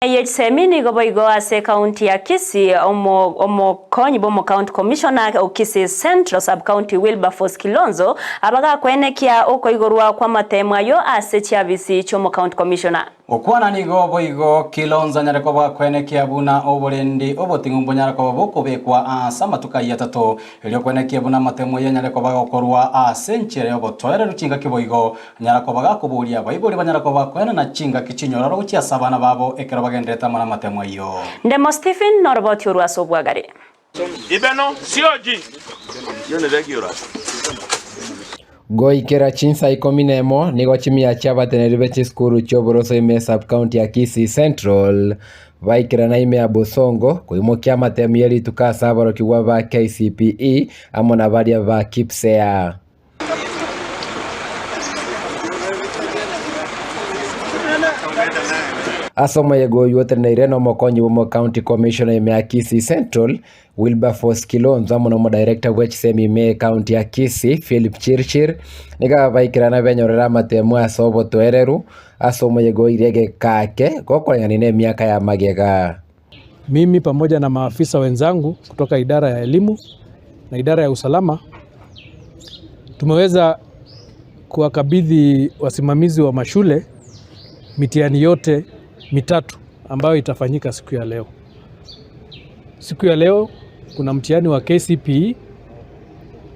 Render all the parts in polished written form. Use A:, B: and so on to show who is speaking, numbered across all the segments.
A: Eye chisemi nigo boigo ase ekaunti ya Kisii, omokonyi bw'omocounty commissioner o Kisii Central Sub-County Wilberforce Kilonzo abagakwenekia okoigorwa kw'amatemo ayio ase chiabisi chi'omocounty commissioner.
B: Gokwana nigo boigo Kilonzo anyare koba kwenekia buna oborendi oboting'u mbonyare koba bokobekwa ase amatuko ayio atato, erio kwenekia buna amatemo ayio anyare koba agokorwa ase enchera y'obotoereru chingaki boigo Nyara koba gakoboria abaibori banyara koba bakoenana chingaki chinyororo gochia ase abana babo ekero bagenderete amo namatemo ayio.
A: Ndemo Stephen noroboti orwo ase obwagare.
C: Goikera chinsa ikomi nemo nigo chimia chi'abateneneri be chisukuru chi'oboroso ime esub-county ya Kisii Central baikerana ime ya Bosongo koimokia amatemu ye rituko ase aborokigwa ba KCPE amo na baria ba KPSEA. Ase omoyega oyio oteneneire nomokonyi bw'omocounty commissioner ime ya Kisii Central, Wilberforce Kilonzo amo nomodirector bw'echisemi ime y'ecounty ya Kisii, Philip Chirchir, nigo abaikerana benyorere amatemu ase obotoereru ase omoyega oire egeka ake gokoreng'ania nemiaka ya magega.
D: Mimi pamoja na maafisa wenzangu kutoka idara ya elimu na idara ya usalama tumeweza kuwakabidhi wasimamizi wa mashule mitihani yote mitatu ambayo itafanyika siku ya leo. Siku ya leo kuna mtihani wa KCPE,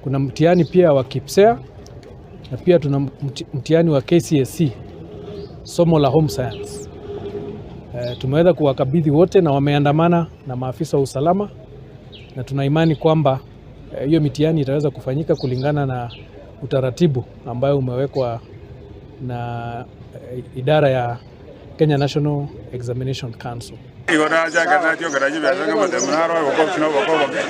D: kuna mtihani pia wa KPSEA na pia tuna mtihani wa KCSE somo la home science. E, tumeweza kuwakabidhi wote na wameandamana na maafisa wa usalama na tuna imani kwamba eh, hiyo e, mitihani itaweza kufanyika kulingana na utaratibu ambayo umewekwa na eh, idara ya Kenya National Examination Council.
E: Igo nachake natiokera chibesa ng'a amatemo naro obokobi na oboko oboke,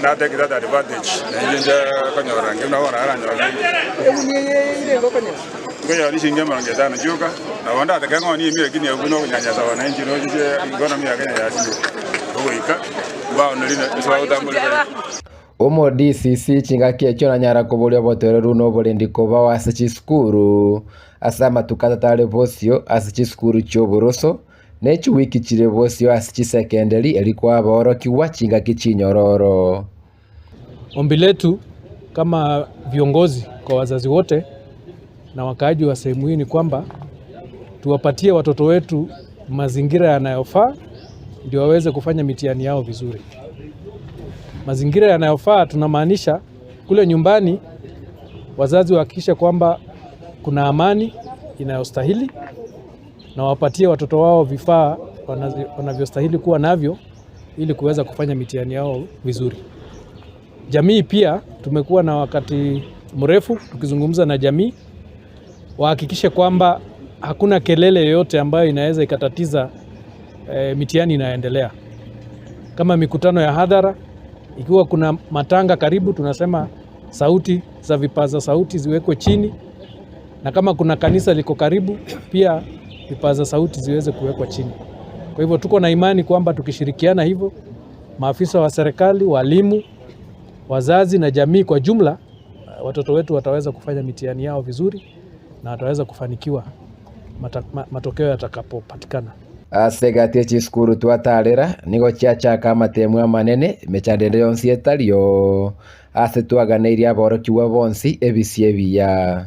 E: na take that advantage, na inche nche konyora inche buna bono aranyore nkonyora chishilingi emerongo etano chioka, nabo ndatake ng'onie emia lakini abwo buna okonyanyasa wananchi roche che economy ya Kenya yasirire, ogoika mbaonerie ase bagotamboria bare.
C: Omo DCC chingaki echio nanyara koboria obotoereru na oborendi kobao ase chisukuru ase amatuko atato are bosio ase chisukuru chi'oboroso, ne chiwiki chire bosio ase chisekenderi erio kwabaorokigwa chingaki chinyororo.
D: Ombi letu kama viongozi kwa wazazi wote na wakaaji wa sehemu hii ni kwamba tuwapatie watoto wetu mazingira yanayofaa ndio waweze kufanya mitihani yao vizuri. Mazingira yanayofaa tunamaanisha kule nyumbani wazazi wahakikishe kwamba kuna amani inayostahili na wapatie watoto wao vifaa wanavyostahili kuwa navyo ili kuweza kufanya mitihani yao vizuri. Jamii pia tumekuwa na wakati mrefu tukizungumza na jamii wahakikishe kwamba hakuna kelele yoyote ambayo inaweza ikatatiza e, mitihani inayoendelea kama mikutano ya hadhara. Ikiwa kuna matanga karibu, tunasema sauti za vipaza sauti ziwekwe chini, na kama kuna kanisa liko karibu pia vipaza sauti ziweze kuwekwa chini. Kwa hivyo tuko na imani kwamba tukishirikiana hivyo, maafisa wa serikali, walimu, wazazi na jamii kwa jumla, watoto wetu wataweza kufanya mitihani yao vizuri na wataweza kufanikiwa matokeo yatakapopatikana.
C: Ase egati ye chisukuru twatarera, nigo chiachaka amatemu amanene, emechando ende yonsi etario, ase twaganeirie aborokigwa bonsi ebisio ebiya.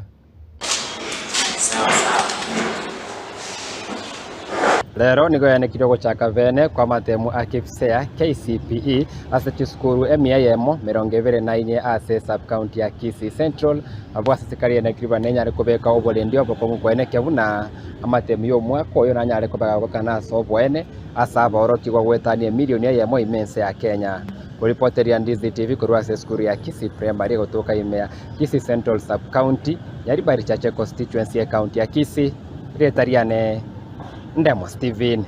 C: Rero nigo yaanekirwe gochaka bene kw'amatemu a KPSEA, KCPE, ase chisukuru emia eyemo, merongo ebere na inye ase sub-county ya Kisii Central. Abwo ase sikari yaanekirwe buna nenyare kobeka oborendi obokong'u koenekia buna amatemu y'omwaka oyo nanyare kobeka gokana ase oboene ase abaorokigwa goetania emilioni eyemo ime ense ya Kenya. Koripoteria Ndizi TV korwa ase esukuru ya Kisii Primary egotoka ime ya Kisii Central Sub-county, Nyaribari Chache Constituency, Ecounty ya Kisii, rieta riane Ndemo Stephen.